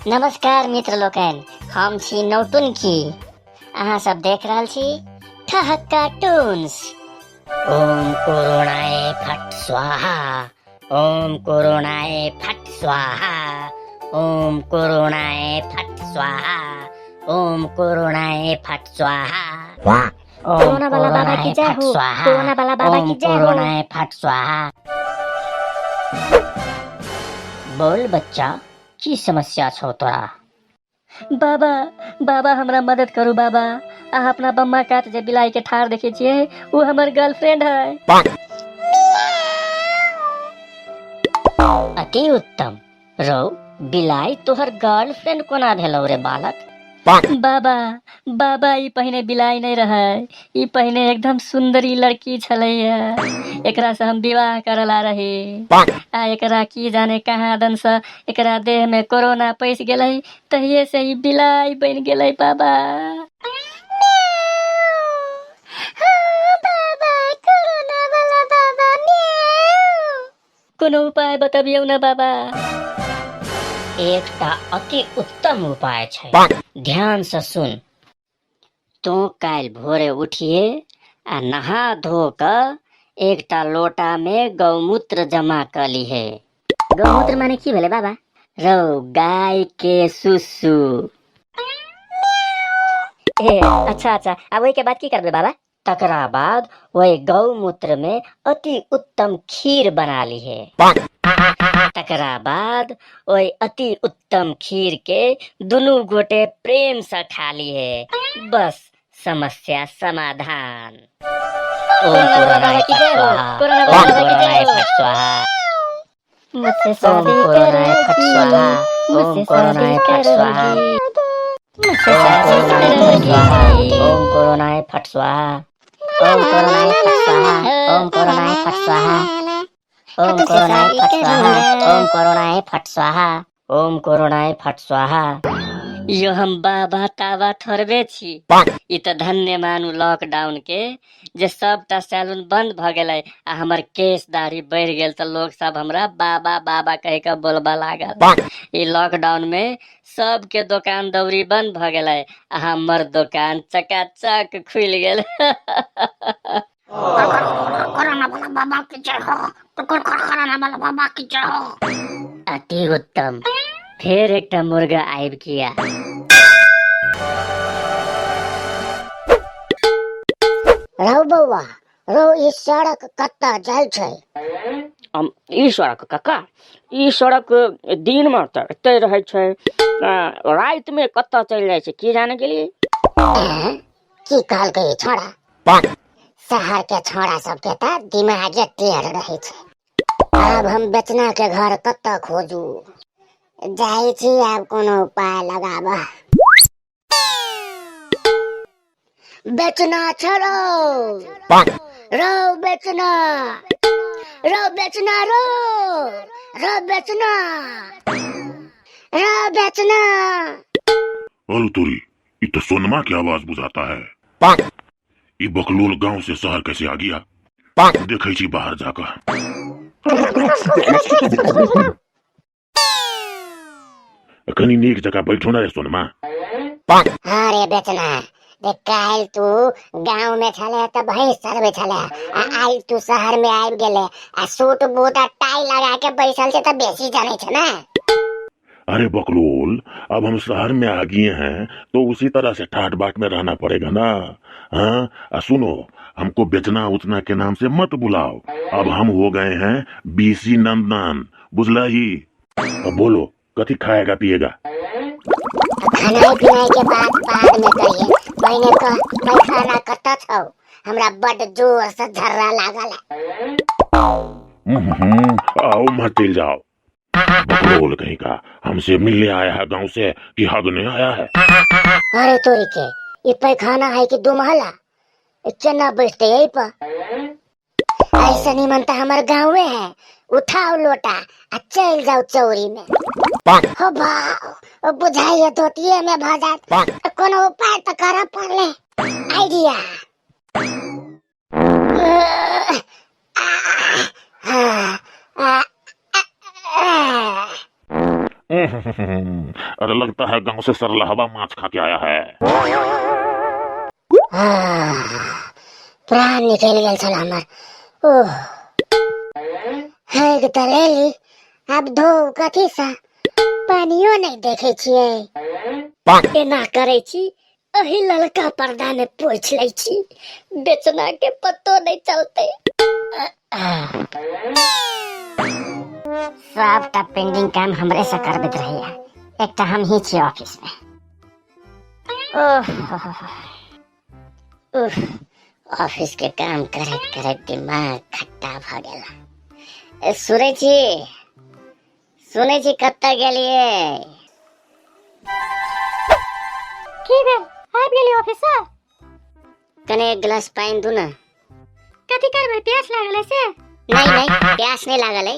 नमस्कार मित्र लोकनि, हम छी नौटुनकी, अहाँ सब देख रहल छी ठहक्का टून्स। ओम कोरोनाए फट स्वाहा, ओम कोरोनाए फट स्वाहा, ओम कोरोनाए फट स्वाहा, ओम कोरोनाए फट स्वाहा। ओम कोरोना वाला बाबा की कोरोनाए जय फट हो, स्वाहा, कोरोना वाला बाबा ओम की जय हो। कोरोनाए फट स्वाहा। बोल बच्चा, की समस्या छौ तोरा? बाबा बाबा हमरा मदद करू बाबा। अहाँ अपना बम्मा कात जे बिलाइ के ठाढ़ देखे छियै, ओ हमर गर्लफ्रेंड है। अति उत्तम। रौ बिलाइ तोहर गर्लफ्रेंड कोना भेलौ रे बालक? बाबा बाबा ई पहिने बिलाइ नहि रहै, ई पहिने एकदम सुंदरी लड़की छलैया, एकरा से हम विवाह करला रही, आ एकरा की जाने कहाँ दन से एकरा देह में कोरोना पैस गेलै, तहिए से ई बिलाइ बनि गेलै बाबा। बाबा कोरोना वाला बाबा म्याऊ। कोनो उपाय बतबियौ ने बाबा। एकटा अति उत्तम उपाय छै, ध्यान से सुन। तू काल्हि भोरे उठिए आ नहा धो कऽ एकटा लोटा में गौमूत्र जमा कऽ लिहे। गौमूत्र माने की भेलै बाबा? रौ गाय के सुसु। ए अच्छा अच्छा, आ ओहिके बाद की करबै बाबा? तकरा बाद ओहि गौमूत्र में अति उत्तम खीर बना लिहे। तकरा बाद ओहि अति उत्तम खीर के दुनू गोटे प्रेम से खा लिहे। बस समस्या समाधान। ओम कोरोना वाला बाबा कोरोनाय की फट जय हो, स्वाहा, कोरोना ओम वाला बाबा की जय कोरोनाय हो। फट स्वाहा, मुझसे ओम शादी कोरोनाय फट करोगी, स्वाहा, ओम मुझसे शादी कोरोनाय फट स्वाहा, करोगी, मुझसे ओम शादी कोरोनाय फट स्वाहा, करोगी। ओम कोरोनाय फट स्वाहा, ओम कोरोनाय फट स्वाहा, ओम कोरोनाय फट स्वाहा, ओम तुमसे कोरोनाय शादी फट स्वाहा, करूंगा। ओम कोरोनाय फट स्वाहा, ओम कोरोनाय फट स्वाहा। यो हम बाबा ताबा थोड़बे छी। ई तऽ धन्य मानू लॉकडाउन के जे सबटा सैलून बंद भऽ गेलै आ हमर केश दाढ़ी बढ़ि गेल, तऽ लोग सब हमरा बाबा बाबा कहि कऽ बोलबऽ लागल। ई लॉकडाउन में सबके दोकान दौरी बंद भऽ गेलै आ हमर दोकान चकाचक खुलि गेल। कोरोना वाला बाबा की जय हो, कोरोना वाला बाबा की जय हो। अति उत्तम। फेर एकटा मुर्गा आबि गया। रौ बौआ रौ, ई सड़क कतऽ जाइ छै? हम ई सड़क काका, ई सड़क दिनमे तऽ एतै रहै छै, रातिमे कतऽ चलि जाइ छै की जाने गेलियै। ऐं? की कहलकै ई छोड़ा? शहर के छोड़ा सबके तऽ दिमागे टेढ़ रहै छै। आब हम बेचना के घर कतऽ खोजू? जाइ छी आब कोनो उपाय लगाबह। बेचना छोड़ो रौ, बेचना रौ, बेचना रौ, रौ बेचना रौ, बेचना। अरे तोरी, ये तो सोनमा की आवाज बुझाता है। ये बकलोल गांव से शहर कैसे आ गया? देखे छी बाहर जाकर। कनी नीक जगह बैठो ना रे सोनमा। हाँ रे बेचना, देख काल्हि तू गाँव में छले तऽ भैंस चरबै छले, आ आइ तू शहर में आबि गेले आ सूट बूट आ टाई लगा के बैसल छै, तऽ बेसी जानै छै ने। अरे बकलोल, अब हम शहर में आ गए हैं तो उसी तरह से ठाट बाट में रहना पड़ेगा ना। हाँ, आ सुनो, हमको बेचना उचना के नाम से मत बुलाओ, अब हम हो गए हैं बीसी नंदन, बुझला ही। अब बोलो कथी खाएगा पिएगा? खानाइ पिनाइ के बात बाद में करिए, पहिने कह पैखाना कतऽ छौ? हमरा बड्ड जोर से झर्रा लागल है। आओ मत चल जाओ बकलोल कहीं का, हमसे मिलने आया है गांव से कि हगने आया है? अरे तोरी के, ई पैखाना है कि दो महला? ई केना बैठते यही पर? ऐसा निमन तो हमर गाँवे है, उठाओ लोटा आ चल जाओ चौरी में। हो बाओ, बुझाइए धोतिये में भ जात। कोनो उपाय तो करऽ पड़ले। आइडिया। अरे लगता है गांव से सरलहवा माछ खा के आया है। प्राण निकलि गेल छल हमर। ओह, हैग तऽ लेली, आब धो कथीसँ? पानियो नहि देखै छियै। एना करै छी, एहि ललका पर्दा मे पोछि लै छी, बेचना के पतो नहि चलतै। सबटा पेंडिंग काम हमरे से करबैत रहैया, एकटा हम ही छी ऑफिस में। ओह उफ, ऑफिस के काम करैत करैत दिमाग खट्टा भऽ गेल। सुनै छी, सुनै छी, कतऽ गेलियै? की भेल, आबि गेली ऑफिस से? कने एक गिलास पानि दू ने। कथी करबै, प्यास लागल है से? नहीं नहीं, प्यास नहीं लागल है।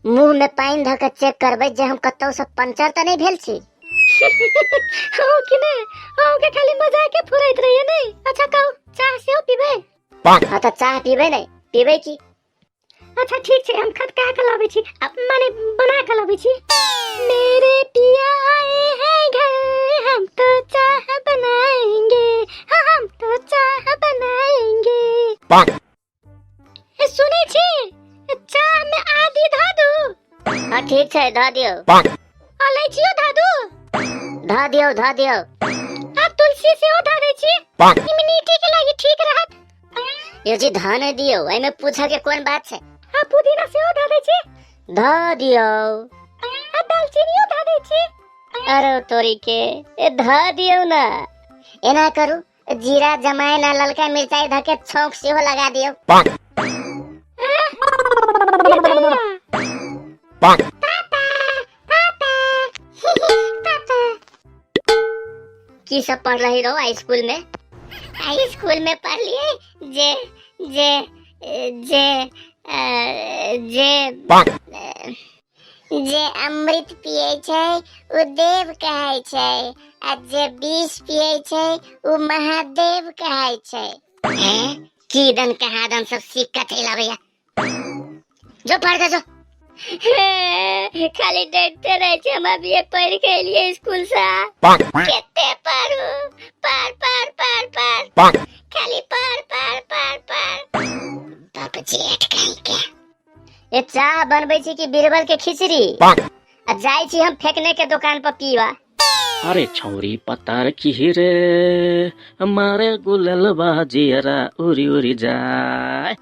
मुंह में पानि धऽ के चेक करबै जे हम कतौ से पंचर तऽ नहि भेल छी। हो कि नहि, अहूँके खाली मजाके फुरैत रहिए नहि। अच्छा कहू, चाह सेहो पीबै? हाँ तऽ चाह पीबै नहि पीबै की? अच्छा ठीक छै, हम खदका के लाबै छी, माने बना के लाबै छी। मेरे पिया आए हैं घर, हम तो चाह बनाएंगे, हाँ हम तो चाह बनाएंगे। ए, सुनै छी, चाह में आदी धऽ दू? हाँ ठीक छै, धऽ दियौ। इलायचियो धऽ दू? धऽ दियौ, धऽ दियौ। आ तुलसी सेहो धऽ दै छी, इम्यूनिटी के लागी ठीक रहत। यो जी, धऽ नहि दियौ, एहिमे पूछऽ के कोन बात छै। आ पुदीना सेहो धऽ दै छी? धऽ दियौ। आ दालचीनियो धऽ दै छी? अरे तोरी के, ए धऽ दियौ ने। एना करू, जीरा जमाइन आ ललका मिरचाई धऽ के छौंक सेहो लगा दियौ। की सब पढ़ रही रहो स्कूल में? हाई स्कूल में पढ़ लिए जे जे जे जे जे अमृत पिए छै ओ देव कहै छै, आ जे विष पिए छै ओ महादेव कहै छै। हैं, की दन कहाँ दन सब सीख के चलि आबैया। जो पढ़ के जो। हे, खाली डरते रहे छै। हम अभी पढ़ के एलिए स्कूल से। केते पढ़ू? पढ़ पढ़ पढ़ पढ़, खाली पढ़ पढ़ पढ़ पढ़। बाप जेठ कहीं के। ए चाह बनबै छी कि बीरबल के खिचड़ी? आ जाइ छी हम फेकने के दुकान पर पीवा। अरे छौरी पतार की रे, मारे गुललबा जियरा उड़ी उड़ी जाय।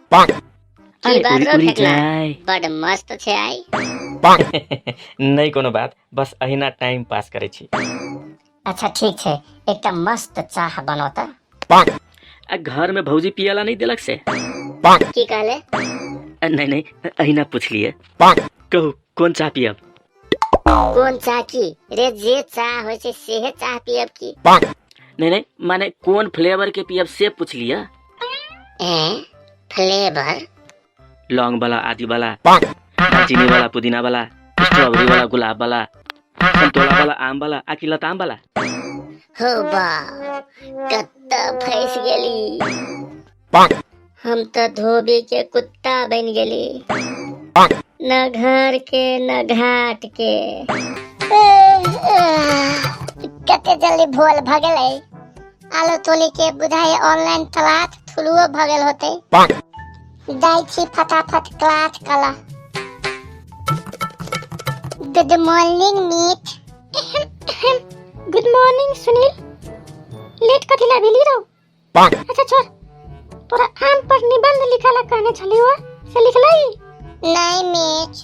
की अरे बात उड़ी रो उड़ी फेकना? जाय। बड मस्त छै आइ। नहि कोनो बात, बस अहिना टाइम पास करै छी। अच्छा ठीक छै, एकटा मस्त चाह बनाउ तऽ। आ घर में भौजी पियला नहीं देलक से? की कहले? नहीं नहीं, अहिना पूछलिए। कहू कोन चाह पियब? कोन चाह की रे, जे चाह होइ छै सेहे चाह पियब की। नहीं नहीं, माने कोन फ्लेवर के पियब से पूछलिए। ए फ्लेवर? लौंग वाला, आदि वाला, दालचीनी वाला, पुदीना वाला, स्ट्रॉबेरी वाला, गुलाब वाला, संतोला वाला, आम वाला, आ कि लताम वाला? हो बा, कत्ता फंस गेली हम तऽ, धोबी के कुत्ता बनि गेली, न घर के न घाट के। कते जल्दी भोल भऽ गेलै। आलू तोली के बुझाइ ऑनलाइन क्लास थुलुओ भऽ गेल होतै। जाइ छी फटाफट क्लास कला। गुड मॉर्निंग मीत। गुड मॉर्निंग सुनील, लेट कथी ला भेली रहो? अच्छा छोड़, तोरा आम पर निबंध लिखला कहने छलियो, से लिखलही? नहीं मीच,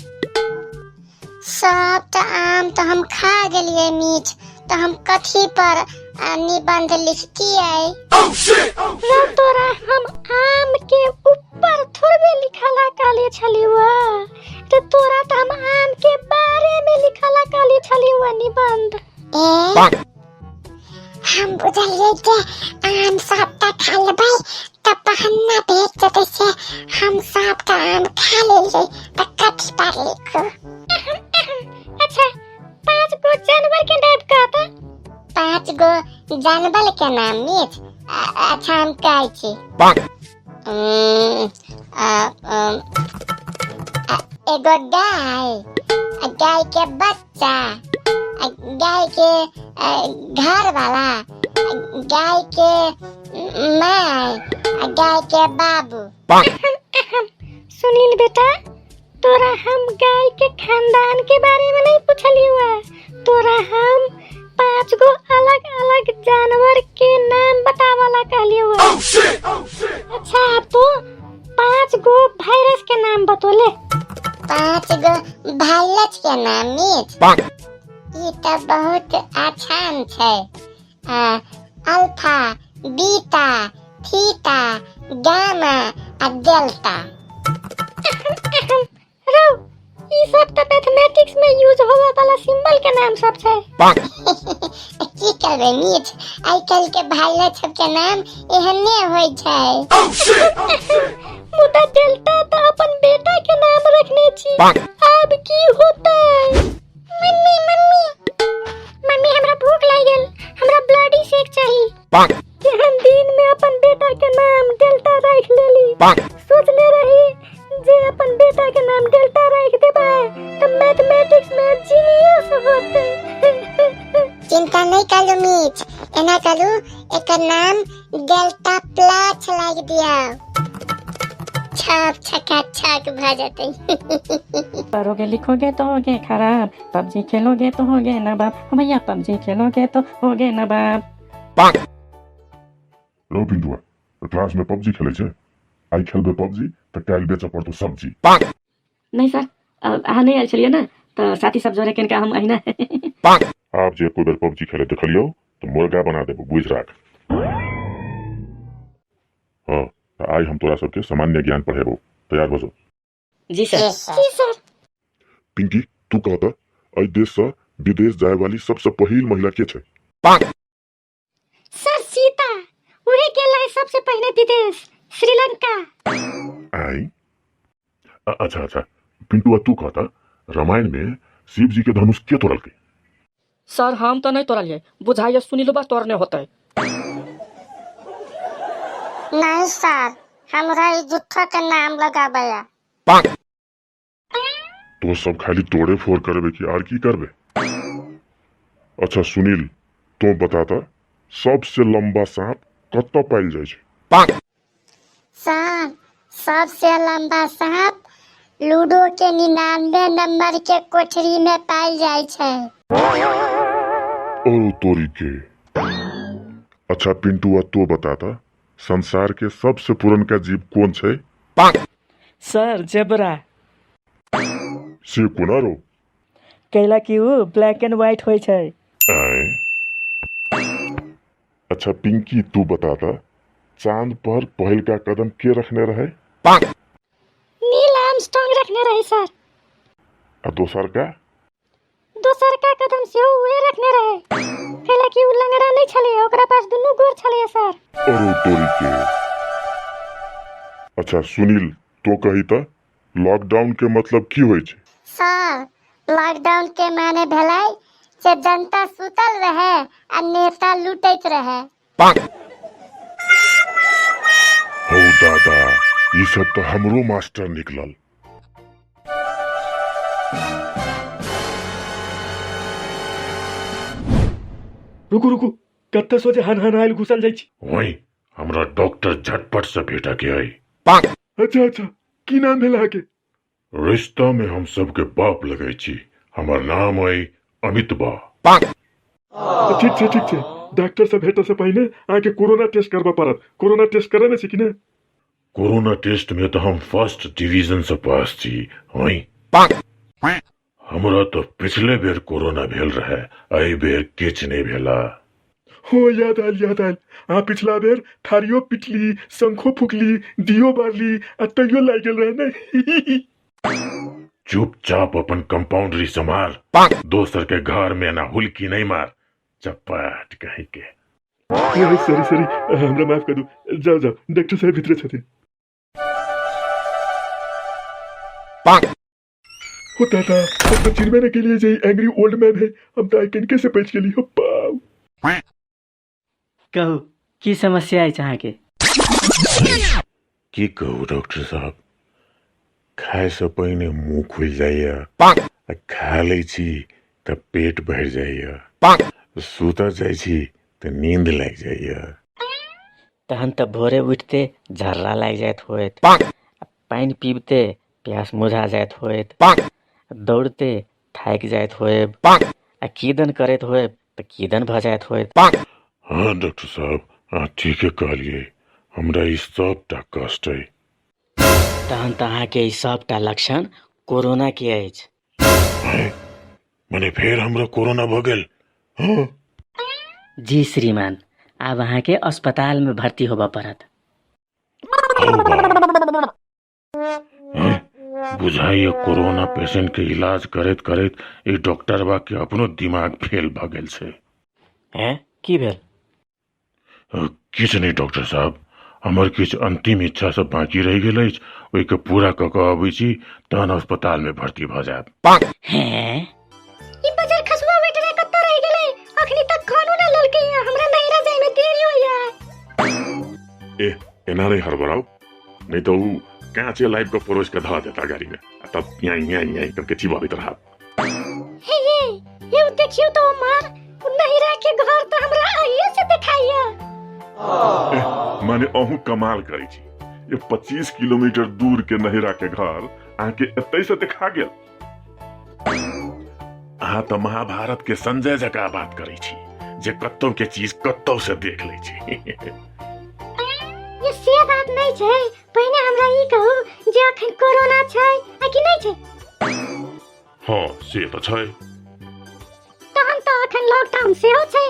सब तऽ आम तऽ हम खा गेलियै मीच, तऽ हम कथी पर निबंध लिखतियै? रौ तोरा हम आम के ऊपर थोड़बे लिखला कहले छलियो, तो तोरा तऽ हम आम के बारे में लिखला कहले छलियो निबंध। ए हम बुझलियै जे आम सबटा खा लेबै तऽ बहाना भेट जेतै, से हम सबटा आम खा लेलियै, तऽ कथी पर लिखू? अच्छा, 5 गो जानवर के नाम कहता। 5 गो जानवर के नाम मीच? अच्छा हम कहै छी। एगो गाय, गाय के बच्चा, आ गाय के घर वाला, गाय के माय आ गाय के बाबू। सुनील बेटा, तोरा हम गाय के खानदान के बारे में नहीं पूछलियो है, तोरा हम 5 गो अलग अलग जानवर के नाम बतावाला कहलियो है। अच्छा, अब तो 5 गो वायरस के नाम बतोले। 5 गो वायरस के नाम मीच? ई त बहुत आसान छै। अल्फा, बीटा, थीटा, गामा आ डेल्टा। रौ, ई सब त मैथमेटिक्स में यूज होवे वाला सिंबल के नाम सब छै। की करबै मीच, आइ काल्हि के वायरस सब के नाम एहने होइ छै। मुदा डेल्टा त अपन बेटा के नाम रखने छी, आब की होतै? मम्मी, मम्मी, मम्मी, हमरा भूख लागि गेल, हमरा ब्लडी शेक चाही। केहन दिन में अपन बेटा के नाम डेल्टा राखि लेली। सोचने रही जे अपन बेटा के नाम डेल्टा राखि देबै त मैथमेटिक्स में जीनियस होतै। चिंता नहीं करू मीच, एना करू एकर नाम डेल्टा प्लस लागि दियौ, छक छका छक भऽ जेतै। पढ़ोगे लिखोगे तो होगे खराब, पबजी खेलोगे तो होगे ना बाप, भैया पबजी खेलोगे तो होगे ना बाप। रौ पिंटुआ, क्लास में पबजी खेलै छै? आइ खेलबै पबजी तऽ काल्हि बेचऽ पड़तौ सब्जी। नहीं सर, अहाँ नहीं आयल छलियै ने तऽ साथी सब जोरे कनिका हम अहिना। आब जे एको बेर पबजी खेले देखलियौ तऽ मुर्गा बना देबौ, बुझि राख। हँ, तऽ आइ हम तोरा सबके सामान्य ज्ञान पढ़ेबौ, तैयार भऽ जो। जी सर। जी सर। जी सर। पिंकी, तू कह तऽ एहि देशसँ विदेश जाय वाली सबसँ पहिल महिला के छै? सर सीता, उहे गेल रहे सबसे पहले विदेश, श्रीलंका। आई अच्छा अच्छा, पिंटुआ तू कहता रामायण में शिव जी के धनुष के तोड़लकै? सर हम तऽ नहि तोड़लियै, बुझाइए सुनीलबा तोड़ने होतै। नहीं सर, हमरा ई झूठा के नाम लगाबैया। तो सब खाली तोड़े फोड़ करबे कि आर की करबे? अच्छा सुनील, तो बताता सबसे लंबा सांप कतऽ पायल जाइ छै? सर सबसे लंबा सांप लूडो के 99 नंबर के कोठरी में पायल जाइ छै। ओ तोरी के। अच्छा पिंटू, तो बताता संसार के सबसे पुरनका जीव कोन छै? Sir zebra. से कोना रो? कैला कि उ ब्लैक एंड व्हाइट होइ छै। आय। अच्छा पिंकी, तू बताता चांद पर पहिलका कदम के रखने रहे? नील आर्मस्ट्रांग रखने रहे सर। आ दोसर का? दोसर का कदम सेहो उहे रखने रहे, कैला कि उ लंगड़ा नहीं छलै, ओकरा पास दुनू गोर छलै सर। अरे तोरी के। अच्छा सुनील, तो कही त लॉकडाउन के मतलब की होइ छै? सर लॉकडाउन के माने भेलै जे जनता सुतल रहे आ नेता लूटैत रहे। हौ दादा, ई सब तऽ हमरो मास्टर निकलल। रुकू रुकू, कतऽ सोचे हन हन आयल घुसल जाइ छी? वही हमरा डॉक्टर झटपट से भेटा के आई। अच्छा अच्छा, की नाम भेल अहाँके? रिश्ता में हम सबके बाप लगे छी, हमर नाम है अमित बा। ठीक छै ठीक छै, डॉक्टर से भेटऽ से पहिने अहाँके कोरोना टेस्ट करबऽ पड़त। कोरोना टेस्ट करेने छी कि नहि? कोरोना टेस्ट में तो हम फर्स्ट डिवीजन से पास छी। हई हमरा तो पिछले बेर कोरोना भेल रहे, एहि बेर किछु नहीं भेला। हो याद आयल याद आयल, अहाँ पिछला बेर थारियो पिटली, शंखो फुकली, दियो बारली आ तैयो लागि गेल रहे ने। चुपचाप अपन कंपाउंडरी संभाल, दोसर के घर में ना हुलकी नहीं मार, चपाट कहीं के। सॉरी सॉरी, हमरा माफ कर दू। जाओ जाओ, डॉक्टर साहब भीतरे छथिन। हो दादा, हम तो चिन्हबे न के लिए जे एंग्री ओल्ड मैन है, हम तो आइकन कैसे बच गेली हो बाप। कहू की समस्या अछि अहाँके? की कहू डॉक्टर साहब, खाय से पहिने मुंह खुलि जाइए आ खा लै छी तऽ पेट भरि जाइए, सुतऽ जाइ छी तऽ नींद लागि जाइए। तहन तऽ भोरे उठिते झर्रा लागि जाइत होयत, आ पानि पीबिते प्यास मुझा जाइत होयत, दौड़ते थाकि जाइत होयब, आ कीदन करैत होयब तऽ कीदन भऽ जाइत होयत। हँ डॉक्टर साहब, अहाँ ठीके कहलियै, हमरा ई सबटा कष्ट अइ। तहन तऽ अहाँके ई सबटा लक्षण कोरोनाके अछि। मने फेर हमरा कोरोना भऽ गेल? हँ। जी श्रीमान, आब अहाँके अस्पतालमे भर्ती होबऽ पड़त। हौ बा। हैं? बुझाइए कोरोना पेशेंट के इलाज करैत करैत ई डॉक्टरबा के अपनो दिमाग फेल भऽ गेल छै। हैं, की भेल? किछु नहि डॉक्टर साहब, हमर किछु अंतिम इच्छा सब बाकी रहि गेल अछि, ओहिके पूरा कऽ कऽ अबै छी तहन अस्पतालमे भर्ती भऽ जायब। हैं? ई बजर खसुआ वेटरे कतऽ रहि गेलै? अखनी तक खानो ना लेलकै या, हमरा नैहरा जाय में देरी होइया। ए, एना नहि हड़बड़ाउ, नहि तऽ उ काँचे लाबि कऽ परोसि कऽ धऽ देता गाड़ी मे, आ तब याँ याँ याँ करके चिबाबैत रहब। हे ये, ये देखियो तो मार, नैहरा के घर तो हमरा आइए से देखाइया। माने अहूँ कमाल करै छी, ये 25 किलोमीटर दूर के नैहरा के घर अहाँके एतै से देखा गेल। अहाँ तऽ महाभारत के संजय जकाँ बात करै छी जे कतौ के चीज कतौ से देख लै छी। ये से बात नहीं छै, पहिने हमरा ई कहू जे अखन कोरोना छै आ कि नहीं छै? हँ से तऽ छै। तहन तऽ अखन लॉकडाउन सेहो छै।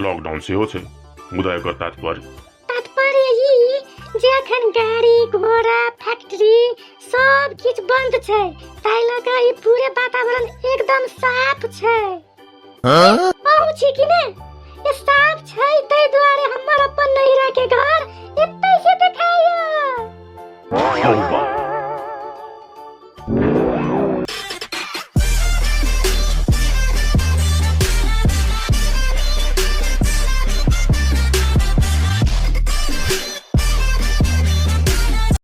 लॉकडाउन सेहो छै, मुदा एकर तात्पर्य? तात्पर्य ई जे अखन गाड़ी घोड़ा फैक्ट्री सब किछु बंद छै, ताहि लऽ कऽ ई पूरे वातावरण एकदम साफ छै। अहूँ छी कि ने? ई साफ छै ताहि दुआरे हमर अपन नैहरा के घर